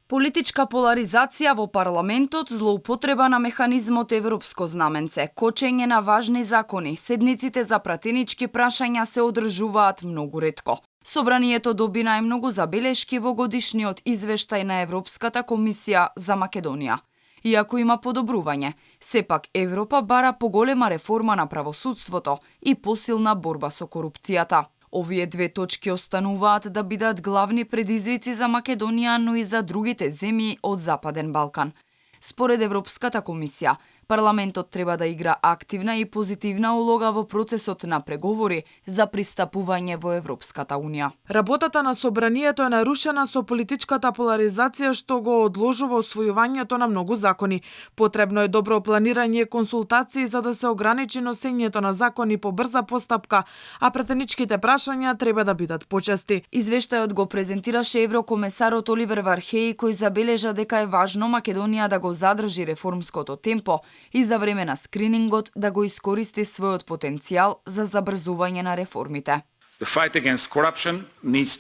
Политичка поларизација во парламентот, злоупотреба на механизмот европско знаменце, кочење на важни закони, седниците за пратенички прашања се одржуваат многу ретко. Собранието доби најмногу забелешки во годишниот извештај на Европската комисија за Македонија. Иако има подобрување, сепак Европа бара поголема реформа на правосудството и посилна борба со корупцијата. Овие две точки остануваат да бидат главни предизвици за Македонија, но и за другите земји од Западен Балкан. Според Европската комисија, парламентот треба да игра активна и позитивна улога во процесот на преговори за пристапување во Европската Унија. Работата на собранието е нарушена со политичката поларизација што го одложува освојувањето на многу закони. Потребно е добро планирање и консултации за да се ограничи носењето на закони по брза постапка, а претеничките прашања треба да бидат почести. Извештајот го презентираше еврокомесарот Оливер Вархеј, кој забележа дека е важно Македонија да го задржи реформското темпо и за време на скринингот да го искористи својот потенцијал за забрзување на реформите. The fight against corruption needs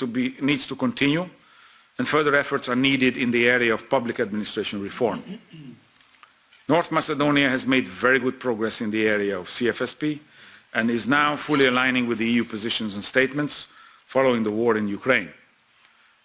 to continue and further efforts are needed in the area of public administration reform. North Macedonia has made very good progress in the area of CFSP and is now fully aligning with the EU positions and statements following the war in Ukraine.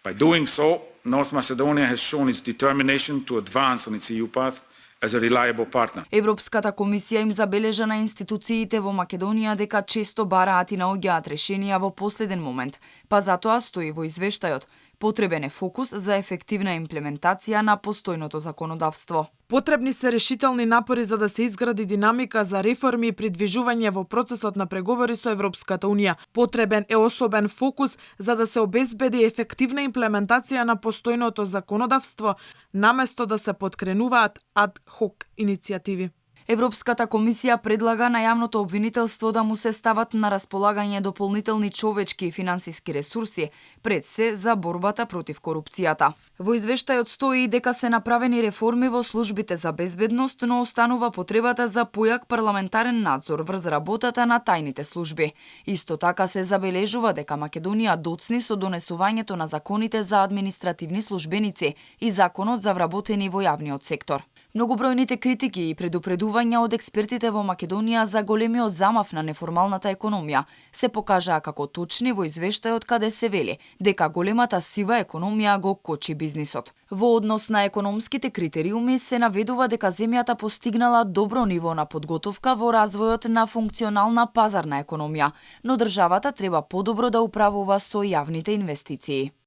By doing so, North Macedonia has shown its determination to advance on its EU path as a reliable partner. Европската комисија им забележа на институциите во Македонија дека често бараат и наоѓаат решенија во последен момент, па затоа стои во извештајот потребен е фокус за ефективна имплементација на постојното законодавство. Потребни се решителни напори за да се изгради динамика за реформи и придвижување во процесот на преговори со Европската Унија. Потребен е особен фокус за да се обезбеди ефективна имплементација на постојното законодавство, наместо да се поткренуваат ад хок иницијативи. Европската комисија предлага на јавното обвинителство да му се стават на располагање дополнителни човечки и финансиски ресурси, пред се за борбата против корупцијата. Во извештајот стои дека се направени реформи во службите за безбедност, но останува потребата за појак парламентарен надзор врз работата на тајните служби. Исто така се забележува дека Македонија доцни со донесувањето на законите за административни службеници и законот за вработени во јавниот сектор. Многобројните критики и предупредувања од експертите во Македонија за големиот замав на неформалната економија се покажаа како точни во извештајот каде се вели дека големата сива економија го кочи бизнисот. Во однос на економските критериуми се наведува дека земјата постигнала добро ниво на подготовка во развојот на функционална пазарна економија, но државата треба подобро да управува со јавните инвестиции.